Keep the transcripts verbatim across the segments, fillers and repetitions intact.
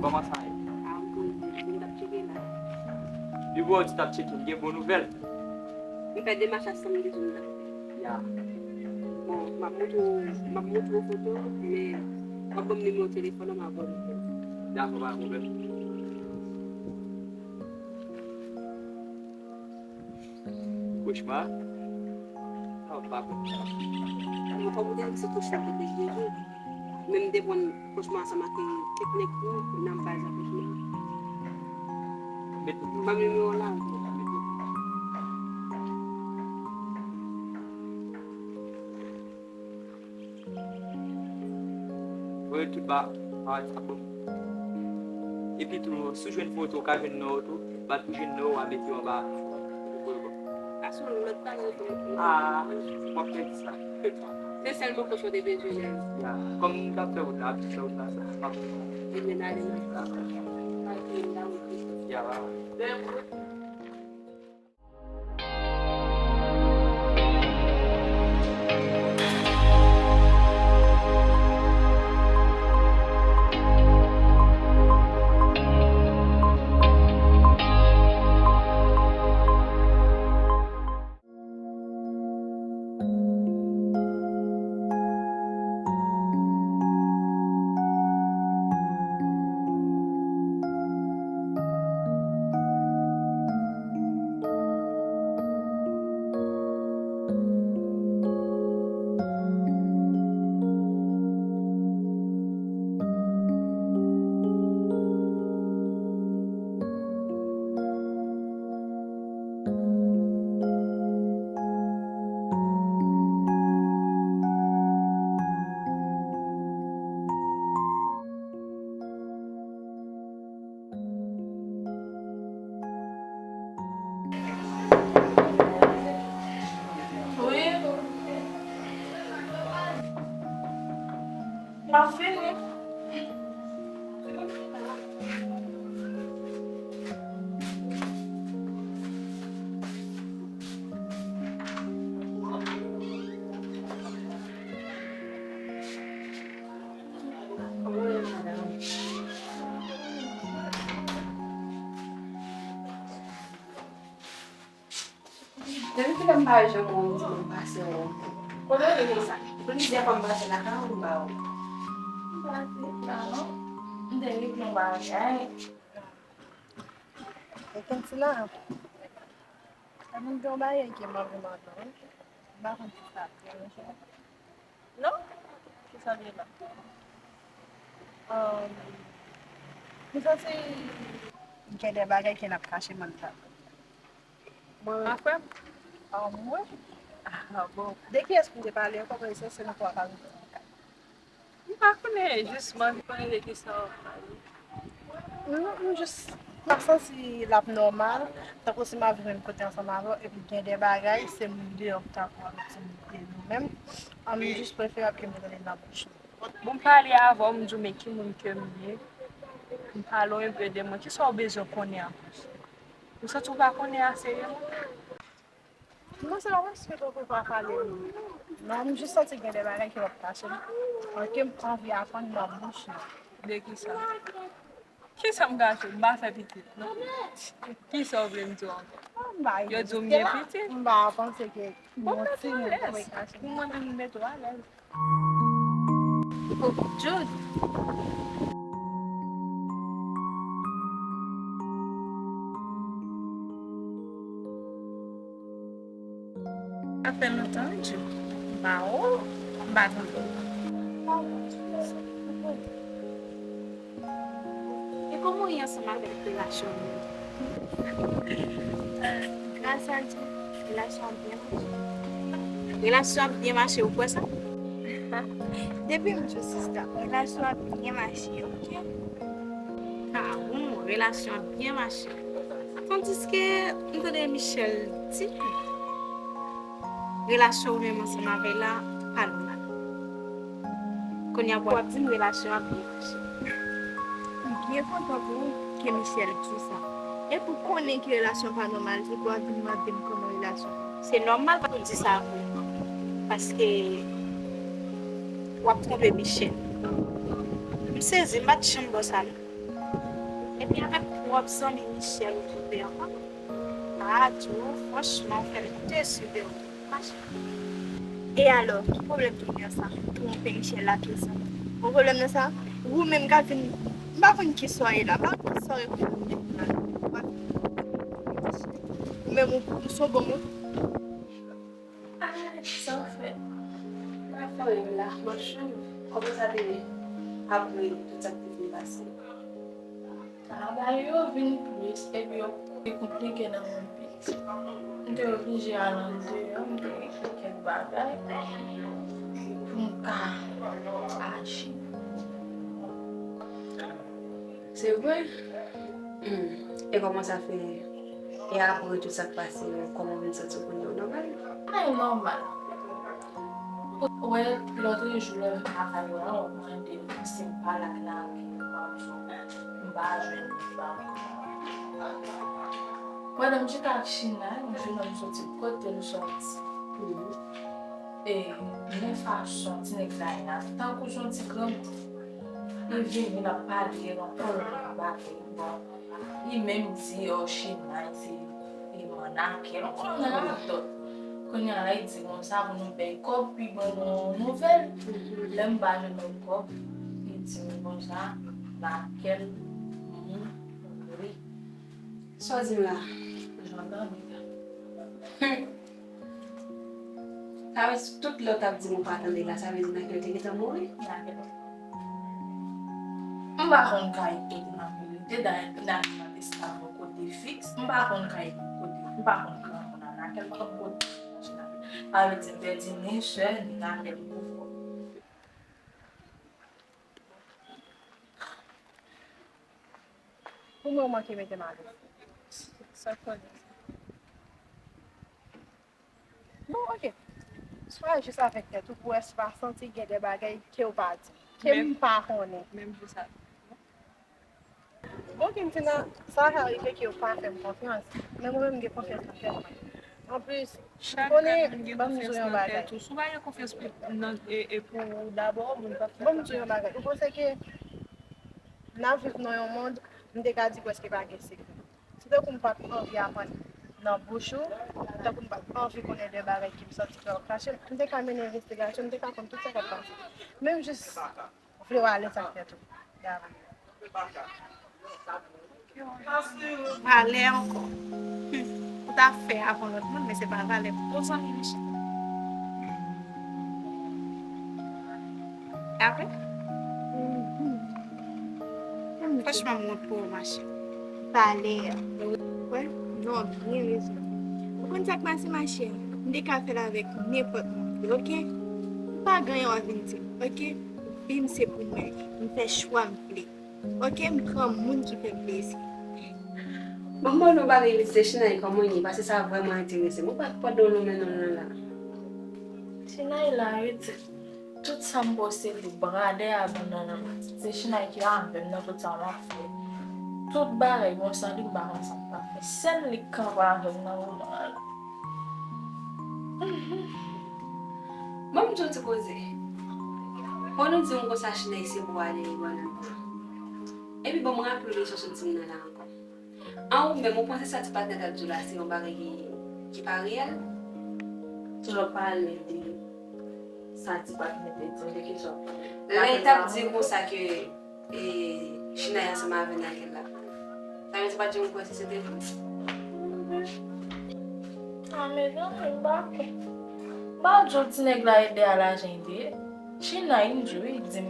Kòman sa ye? A, m poze, m t ap tcheke la. Depi w di w t ap tcheke, m gen bon nouvèl. M fè demach la san m bezwen m t ap fè. Ya. Bon, m ap montre w, m ap montre w foto, men w ap ban m nimewo telefòn ou, m ap ba w nouvèl. Dakò, pa gen pwoblèm. Kochma? Sa w pa konn sa. Mwen pa konn si kochma te bezwen jwe. Men m te pran kochma ansanm ak kèk nèg pou nan baz la kochma. Mete pou mwen. Ban m nimewo w la. Voye tout ba, ba WhatsApp ou. Epi tou, si w jwenn foto, w ka jwenn non w tou. Bat pou jwenn non w, w a mete yo anba. Ou voye bò. Ason lòt pa gen. Ah, w ap pèdi sa. Se sèl mwen kochon te bezwen jwenn. Ya, kòm m t ap fè wout la, ap fè wout la, sa, m ap. Ebyen, n ale nan. Dakò. Pa gen la wout. Ya, ba. Wi. M ap vini. Depi kilè m pa janm wè w di m pase w? Kote w ye konsa? Plizyè fwa m pase lakay ou, m pa wè w. M pase la non. M te regle yon bagay. Etann sila. Mwen gen yon bagay ke m anvi mande w. M pa konn si sa ap deranje w. Non? Kisa l ye la? Ahn, m santi gen de bagay ke n ap kache m anndan. Mwen menm? Afè m? Ahn, mwen? Ah, bon. De kiyès pou m te pale ankò? Paske se nou twa pa rive nan kay. M pa konnen, jis m anvi konnen de kisa w ap pale. Non, m jis, m pa santi l ap nòmal. Tankou si m ap jwenn kote ansanm avè w, epi gen de bagay, se moun deyò ki ta pou ann ti moute nou menm. An, m jis preferab ke m rete nan bouch mwen. Bon, m pale avè w, m di w men ki moun ke m ye. M pale w enpe de mwen. Kisa w bezwen konnen ankò? M santi w pa konnen ase de mwen. Non, se pa paske tankou pa pale m. Non, m jis santi gen de bagay ke w ap kache m. Ke m anvi aprann nan bouch mwen. De kisa? Kisa m kache w? M pa fè pitit, non. Kisa w vle m di w ankò? Yo di w m gen pitit? M pa panse ke bon, mete w alèz. Pou mwen menm, m mete w alèz. Oh, Jude. Sa fè lontan, wi, Jude. M pa wè w, m pa tande w. E kòman w ye ansanm avèk relasyon w? Gras a Dye, relasyon an byen mache. Relasyon ap byen mache, ou kwè sa? Depi m di w sista, relasyon ap byen mache, oke? Ah bon, relasyon ap byen mache. Tandiske m tande Michel di relasyon ou menm ansanm avè l la pa nòmal. Kounye a pou w ap di m relasyon ap byen mache. M byen kontan pou ou ke Michel di sa. Epi w konnen ke relasyon pa nòmal, epi w ap vin mande m kòman relasyon. Se nòmal pou w di sa vre. Paske w ap twonpe Michel. M sezi, m pa t janm wè sa non. Epi avèk pwòp zanmi Michel ou twouve ankò. Ah, di w, franchman, ou fè m desi de ou, ma cheri. E alò, ki pwoblèm ki gen sa? Twonpe Michel la pye sa. Bon, pwoblèm nan sa, ou menm k ap vin, m pa konn ki sa w ye la, m pa konn ki sa w ye pou w vin la. Ou menm, ou, ou se yon bon moun. Ay, sa w fè? M pa fè anyen la, m ap suiv. Kòman sa te ye apre tout sa k te fin pase? Travay yo vin plis, epi yo pi konplike nan mwen piti. M te oblije al andeyò, m te regle kèk bagay pou m ka aji. Se vre? Hmm. E kòman sa fè? E apre tout sa k pase yo, kòman w vin santi w kounye a, w nòmal? Ay, nòmal. Ou wè, lòt jou lè m pa ka wè an, w ap mande m si m pa la nan, m pa jwenn li, m pa. Pandan m chita ak China, yon jenòm soti kote l soti. E men fason ti nèg la ye a, tankou se yon ti granmoun. Li vini, l ap pale, l ap pale yon bagay. Bon, li menm di, oh, China, se, e, mannakè. Yon konnen anekdòt. Kounye a la, li di konsa pou nou bay kòb, pou ban nou yon nouvèl. Lè m pa jwenn yon kòb, li di m konsa, lakèl mouri. Sa w di m la? Jan w tande a. Sa vle di tout lè w t ap di m ou pa tande la, sa vle di nan kè w te gentan mouri? Nan kè m. M pa konn kay kote nan verite, dayè nan kè m te stab yon kote fiks, m pa konn kay kote, m pa konn granmoun nan nan kè m, m pa konn kote. Sa vle di m pèdi ni sè, ni nan kè m pou fò. Pou mwen, w manke mete m alèz. Sa k fè w di sa? Bon, ok. Swa jis avèk tèt ou pou wè si w pa santi gen de bagay ke w pa di, ke m pa konnen. Menm jan sa. Bon, Quintina, sa ka rive ke w pa fè m konfyans, men mwen menm, m gen konfyans nan tèt mwen. Anplis, ou konnen, ban m di w yon bagay. Si w pa gen konfyans pou, nan, e, e pou ou dabò, moun p ap fè konfyans. Ban m di w yon bagay. Ou panse ke n ap viv nan yon mond, m te ka di prèske pa gen sekrè. Se tankou m pa t anvi aprann nan bouch ou, tankou m pa t anvi konnen de bagay ki m santi ke w ap kache m, m te ka mennen envestigasyon, m te ka konn tout sa k ap pase. Men m jis vle w alèz ak tèt ou. Pale ankò. Hmm. Ou ta fè avan lòt moun, men se pa valè pou zanmi Michel. Apre? Franchman, m wont pou ou, ma chère. Valè. Wè? Non, gen rezon. Ou konn sa k pase, ma chère? M te ka fè l avèk nenpòt moun, ok? M pa gen anyen w ap vin di m, ok? Vi m se pou mwen. M fè chwa m vle. Ok, m pran moun ki fè m plezi. Bon, m ban nou bagay li, se China, kòman l ye, paske sa vrèman enterese m. Ou pa pandan w lonmen non nan la. China la, wi, ti. Tout sa m posede, bradè a, nan, nan, nan. Se China ki avè m nan tout sa m ap fè. Tout bagay, bon, san li, m pa konn sa m t ap fè. Sèl li k kanpe avè m nan moman an la. Ban m di w ti koze. Pandan w di m konsa, China se pou ale li bò nan. Epi bon, m raple w sou sa w di m nan la ankò. An ou menm, ou panse sa ti patnè t ap di w la, se yon bagay ki, ki pa reyèl? Ki sa w pale de sa ti patnè te di w, de ki sa w pale? Lè l t ap di konsa ke, e, China ansanm avè Nakel la. Sa vle di pa t janm kwè si se te vre? A, mezanmi, m pa kwè. M pa di w ti nèg la ede a lajan ede. China, li di wi, li di m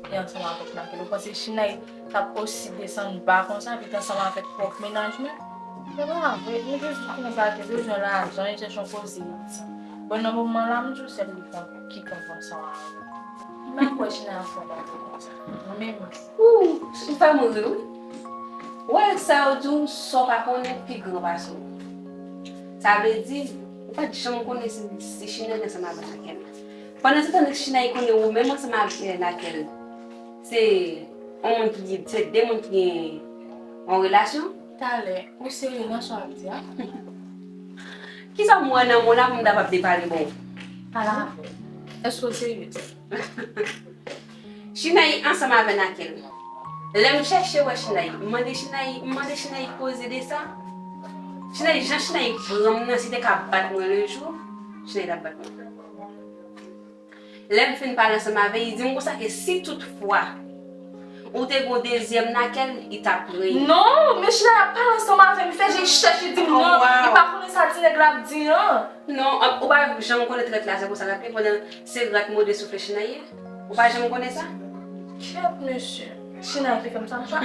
li ansanm avèk Nakel. Ou panse China t ap osi desann ba konsa, vit ansanm avèk pwòp mennaj mwen? Se pa vre, m te di konsa, te bezwen lajan, li chèche yon koze iti. Bon, nan moman la, m di w sèl li konn, ki konn konsa. M pa kwè China ap fè bagay konsa. Mwen menm. Ou, ou fè m ri, wi. Ou wè sa yo di w, sa w pa konnen, pi gran pase w. Sa vle di, ou pa t janm konnen si, si China ansanm avèk Nakel. Pandan se tan China konnen ou menm ansanm avèk Nakel, se yon moun ki, se de moun ki gen yon relasyon. Talè, ou serye nan sa w ap di a? Kisa m wè nan mo la pou m ta p ap depale bon? Ala, èske w serye? China ansanm avè Nakel. Lè m chèche wè Chinay, m mande Chinay, m mande Chinay koze de sa. Chinay, jan Chinay pran m nan, si te ka bat mwen le jou, Chinay t ap bat mwen. Lè m fin pale ansanm avè l, li di m konsa ke si toutfwa ou te gon dezyèm nan kè l, li t ap pran l. Non, men Chinay ap pale ansanm avè m, li fè je chèch, li di m non, li pa konnen sa ti nèg la ap di an. Non, ou pa janm konnen trèt la, se konsa l ap ye, pandan se rat mode soufle Chinay ye. Ou pa janm konnen sa? Kèt, mesye. Chinay ki fè m sa, m pa.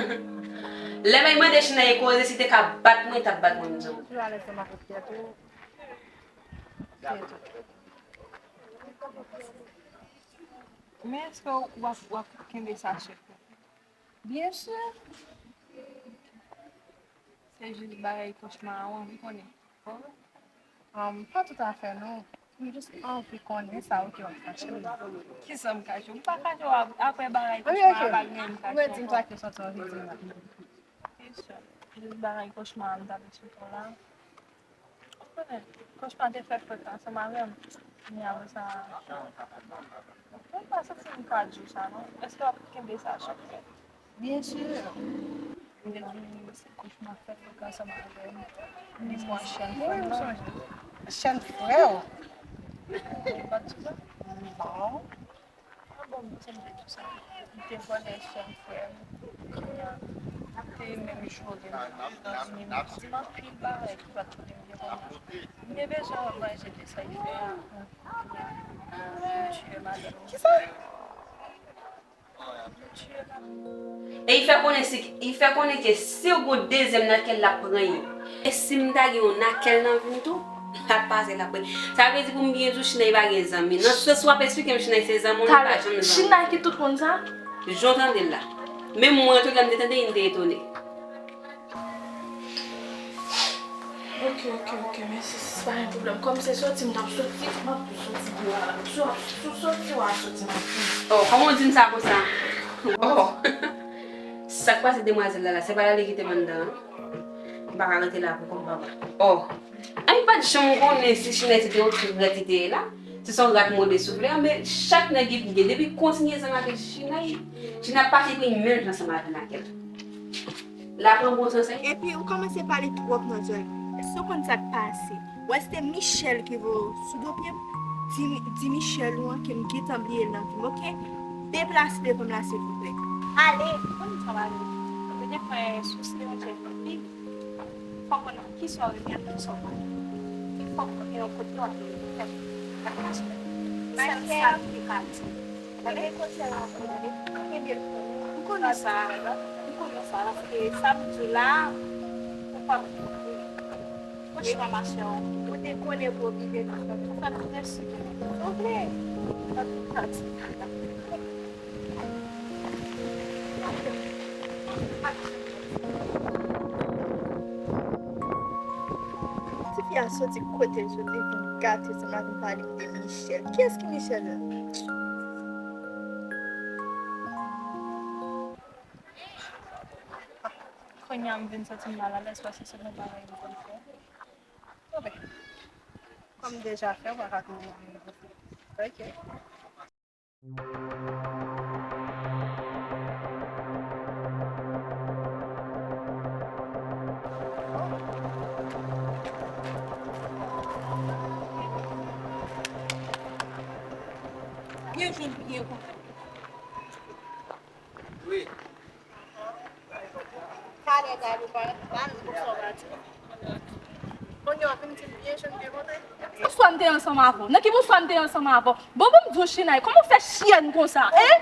Lè m mande Chinay koze, si te ka bat mwen, li t ap bat mwen, m di w. Ou alèz ansanm avèk kèt ou. Kèt ou. Men èske w ap, w ap kenbe sa chèf ou? Byen si. Se jis bagay kochma a, w anvi konnen. Um, pa toutafè non. M jis anvi konnen sa w ki w ap kache m. Kisa m kache w? M pa kache w ap-, apre bagay kochma a, pa gen m kache w ankò. Ou di m sa ki sòti anvi di m la. Kisa? Jis bagay kochma a m t ap eksplike w la. Ou konnen, kochma te fè frèt ansanm avè m. Kounye a, apre sa, mwen pa santi m ka di w sa non. Èske w ap kenbe sa chak fè? Byen si. M te di w se kochma fè frèt ansanm avè m. Li pran chèn frè m nan. Chèn frè w? Ou pa t di sa? Non. Ah bon, m sanble di sa. M te vòlè chèn frè m. Kounye a, m te menm jure m. Etazini, m di m anpil bagay ki pa t konnen m te konnen. M te bezwen manje de sa l fè a. Kounye a, m tiye madanm. Kisa? M tiye madanm. E li fè konnen si, li fè konnen ke si w gon dezyèm nan kè l, l ap pran l. E si m ta gen yon nan kè l nan vi m tou, l ap pase, l ap pran l. Sa vle di pou m byen di w, Chinay pa gen zanmi. Nan sans w ap eksplike m, Chinay se zanmi w, li pa janm zanmi. Chinay ki tout moun sa? Jan w tande l la. Menm mwen, antouka, m te tande, m te etone. Ok, ok, ok, mèsi, sis, pa gen pwoblèm. Kòm se soti m t ap soti, m ap soti deyò a la. Si w ap, si w soti, w a soti, m ap vini. Oh, kòman w di m sa konsa? Oh. Sa k pase demwazèl la la, se pa l ale kite m anndan an? M pa ka rete la pou kòm papa. Oh. Ay, m pa t janm konnen si Chinay se te yon trèt li te ye la. Se son rat mode soufle a, men chak nèg ki gen, depi kontinye zanmi avèk Chinay, Chinay ap pase pri menm jan ansanm avè Nakel. L ap pran bon sans, wi. Epi ou kòmanse pale twòp nan zòrèy. Èske w konn sa k pase? Wè, se te Michel ki voye w sou do pye m. Di, di Michel ou an ke m gentan bliye l nan vi m, oke? Deplase devan m la, silvouplè. Ale! Ou konn sa w ale. Ou gentan fè sou se yon jèn fi. Fò w konn kisa w renmen ak kisa w pa renmen. Fò w konnen yon kote w ap rete. Sèl sa m te ka di. Gade kote w ap rete. M konnen sa. M konnen sa. Paske sa m di w la, ou p ap konprann. Kontinye mache w. Ou te konnen pou w rive nan fèt. Ou fè m mèsi. Ou vle. Ou fè m mèsi. Tifi a soti kote l soti vin gate sa m ap vin pale m de Michel. Kiyès ki Michel la? Kounye a m vin santi m malalèz paske se yon bagay m konn fè. Bon, ben, kòm m deja fè, ou pa ka tounen anyen. Ok. Byen jwenn, byen kontan. Wi. Talè, talè, talè, bonswa, bati. Kounye a w ap vin di m byen jwenn, byen kontan. Bonswa m te ansanm avè w. Nan ki bonswa m te ansanm avè w? Bon, bon, m di w, Chinay, kòman w fè chyèn konsa, en?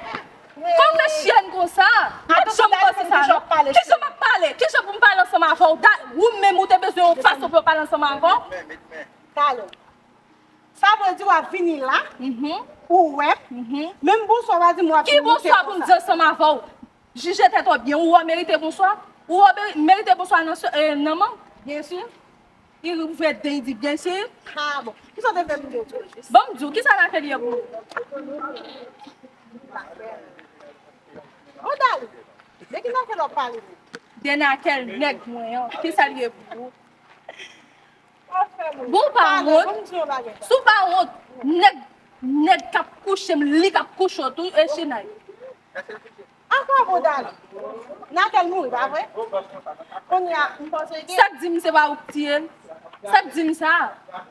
Kòman w fè chyèn konsa? M pa t janm panse sa, non. Kijan m ap pale? Kijan pou m pale ansanm avè w? Da-, ou menm, ou te bezwen yon fason pou yo pale ansanm avè w? Talè. Sa vle di w ap vini la, ou wè, menm bonswa w pa di m, w ap vini moute konsa. Ki bonswa pou m di ansanm avè w? Jije tèt ou byen, ou wè merite bonswa? Ou wè merite bonswa nan, eh, nan men w? Byen si. Li ouvè de, li di byen si. Ah bon. Kisa w te vle m di w tou jis? Ban m di w, kisa Nakel ye pou ou? Bon, Dali, de ki Nakel w ap pale? De Nakel, nèg mwen an, kisa l ye pou ou? Bon, ou pa wont. Si w pa wont, nèg, nèg k ap kouche m, li k ap kouche w tou, e Chinay. Ankò bon Dali. Nakèl mouri, pa vre? Kounye a, m panse gen. Sa k di m se pa ou k tiye l? Sa k di m sa?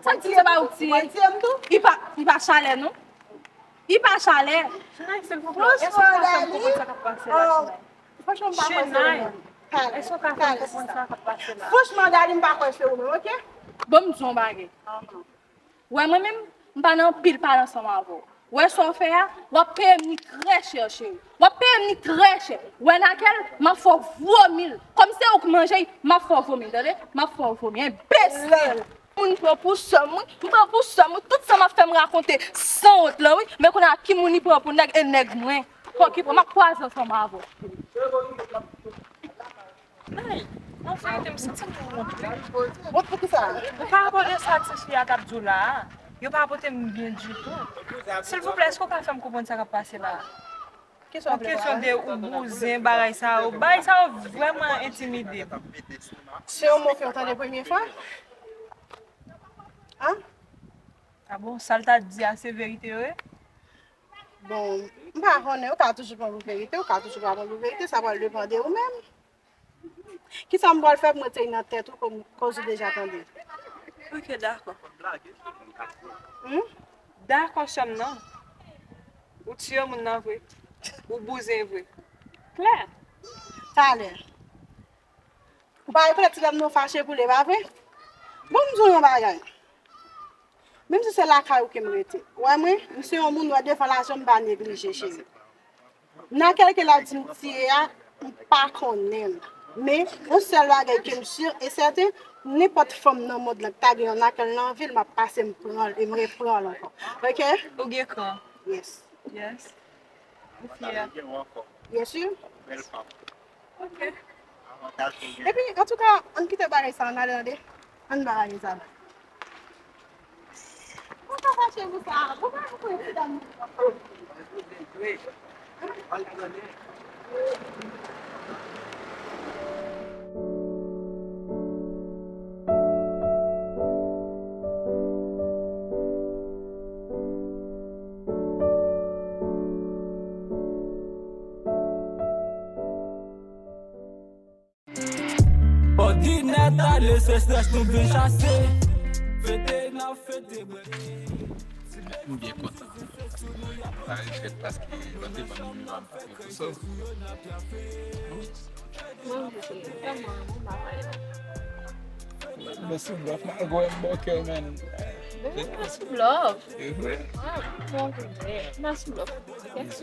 Sa k di m se pa ou k tiye l? Mwen tiye m tou? Li pa, li pa chalè, non. Li pa chalè. Chenay, silvouplè, èske w ka fè m konprann sa k ap pase la, Chenay? Franchman, m pa kwè se ou menm. Talè, talè, sista. Franchman, Dali, m pa kwè se ou menm, oke? Bon, m di w yon bagay. Wè mwen menm, m pa nan anpil pale ansanm avè w. Wè sa w fè a, w ap peye m li trè chè, cheri. W ap peye m li trè chè. Wè Nakèl, m ap fè w vomi l. Kòm se ou k manje l, m ap fè w vomi l, tande? M ap fè w vomi, enbesil. Moun pran pou sè m, wi. M pran pou sè m, wi. Tout sa m ap fè m rakonte sanwont lan, wi. Men kounye a, ki moun li pran pou nèg e nèg mwen. Fòk li pran, m ap kwaze ansanm avè w. Ay, an verite, m santi m wont, wi. Wont pou kisa? Pa rapò de sa tifi a t ap di w la a. Yo pa pote m byen ditou. Silvouplè, èske w ka fè m konprann sa k ap pase la a? Kisa w vle? An kesyon de ou bouzen, bagay sa yo. Bagay sa yo vrèman entimide m. Se yon mo ke w tande premye fwa? An? A bon, sa l ta di a se verite vre? Bon, m pa konnen, ou ka toujou pran pou verite, ou ka toujou pa pran pou verite, sa pral depann de ou menm. Kisa m pral fè pou m retire nan tèt ou, kòm, koz ou deja tande? Ok, dakò. Hmm? Dakò, sè m nan. Ou tiye moun nan vre. Ou bouzen vre. Klè. Talè. Ou pa rekonèt ti dam nan fache pou li, pa vre? Bon, m di w yon bagay. Menm si se lakay ou ke m rete. Wè mwen, m se yon moun, wè devan lajan m pa neglije, cheri. Nan kèlke la di m tiye a, m pa konnen l. Men, yon sèl bagay ke m si e sèten, nenpòt fanm nan mond lan ki ta gen yon Nakèl nan vi l, m ap pase m pran l e m repran l ankò. Oke? Ou gen kran. Yes. Yes. Ou fyè. Byen si. Bèl fanm. Ok. Epi, antouka, ann kite bagay sa, ann ale, tande. Ann ba bagay sa la. Ou pa fache pou sa, ou pa pou ti dam nan. Òdinè tale, se strès nou vin chase. Fete n ap fete, bwè. M byen kontan. Sa refèt paske yo te ban m yon bagay tou so. Mwen, m te tèlman renmen bagay la. Mèsi, bro. Malgre m bòkè, man. Mèsi, love. E vre? Ah, bon, vre. Mèsi, love. Ok?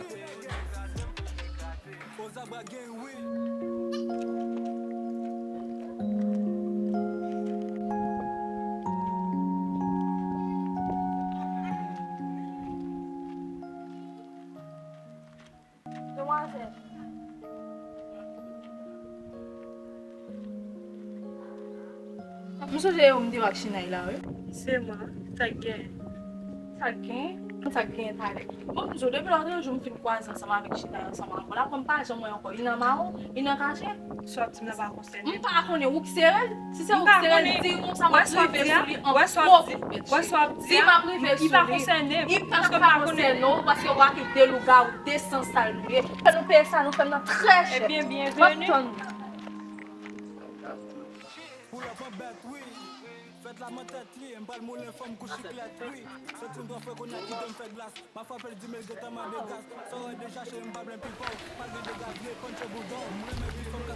Demwazèl. M sonje ou m te wè ak Chinay la, wi. Se mwen. Sa k gen? Sa k gen? Sa k gen talè? Bon, m di w, depi lòtrejou m fin kwaze ansanm avèk Chinay ansanm avè w la, kòm m pa janm wè ankò. Li nan mawon, li nan kache. Sa w ap di m nan pa konsène m. M pa konnen ou k sere l. Si se ou k sere l, di konsa m ap rive sou li an pwòp tèt. Wè sa w ap di a? Di m ap rive sou li. Li pa konsène m. Li pa ka konsène w, paske w pa ki de lougawou, de san sal nou ye. Fè nou peye sa nou fè m nan trè chè. Ebyen, byenveni. M ap tann nou. Pull up an bèt, wi. Fèt la mwen tèt li, m pral moulen fanm kou chiklèt, wi. Soti m twò fre kounye a kite m fè glas. M ap frape l di mil gentan mande gras. Sa w wè deja cheri m pa blen pipaw. Pa gen dega vye panche boudon. M renmen ti fanm